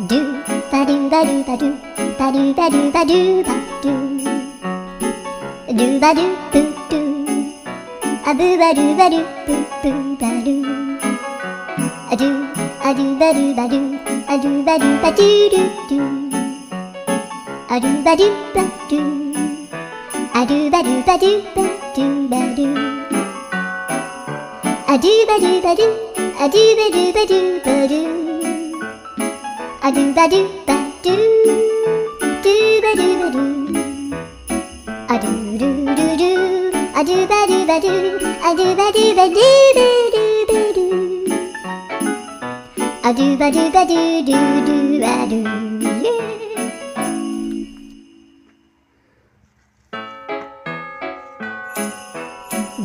ဒုး, သးဒုးသးဒုးသးဒုး, သးဒုးသးဒုးသးဒုးသးဒုး, ဒုးသးဒုးသုးဒုး, အဒုးသးဒုးသးဒုးသုးသုးသးဒုး, အဒုး, အဒုးသးဒုးသးဒုး, အဒုးသးဒုးသးဒုးဒုးဒုး, အဒုးသးဒုးသးဒုး, အဒုးသးဒုးသးဒုးသးဒုးသးဒုး, အဒုးသးဒုးသးဒုး, အဒုးသးဒုးသးဒုးသးဒုး, အဒုးသးဒုးသးဒုး, ဒုးသးဒုးသးဒုး, အဒုးဒုးဒုးဒုး, အဒုးသးဒုးသးဒုး, အဒုးသးဒုးသးဒုးသးဒုးသးဒုး, အဒုးသးဒုးသးဒုးဒုးဒုးသးဒုး, ဒ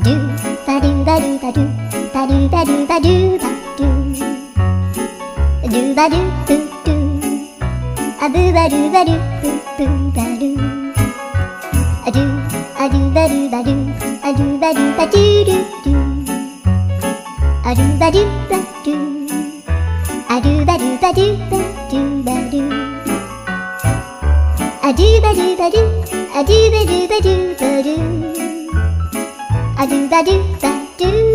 ုး, သးဒုးသးဒုးသးဒုး, သးဒုးသးဒုးသးဒုးသးဒုး, ဒုးသးဒုးသုးဒုး, အဒုးသးဒုးသးဒုးသုးသုးသးဒုး, အဒုး, အဒုးသးဒုးသးဒုး, အဒုးသးဒုးသးဒုးဒုးဒုး, အဒုးသးဒုးသးဒုး, အဒုးသးဒုးသးဒုးသးဒုးသးဒုး, အဒုးသးဒုးသးဒုး, အဒုးသးဒုးသးဒုးသးဒုး, အဒုးသးဒုးသးဒုး,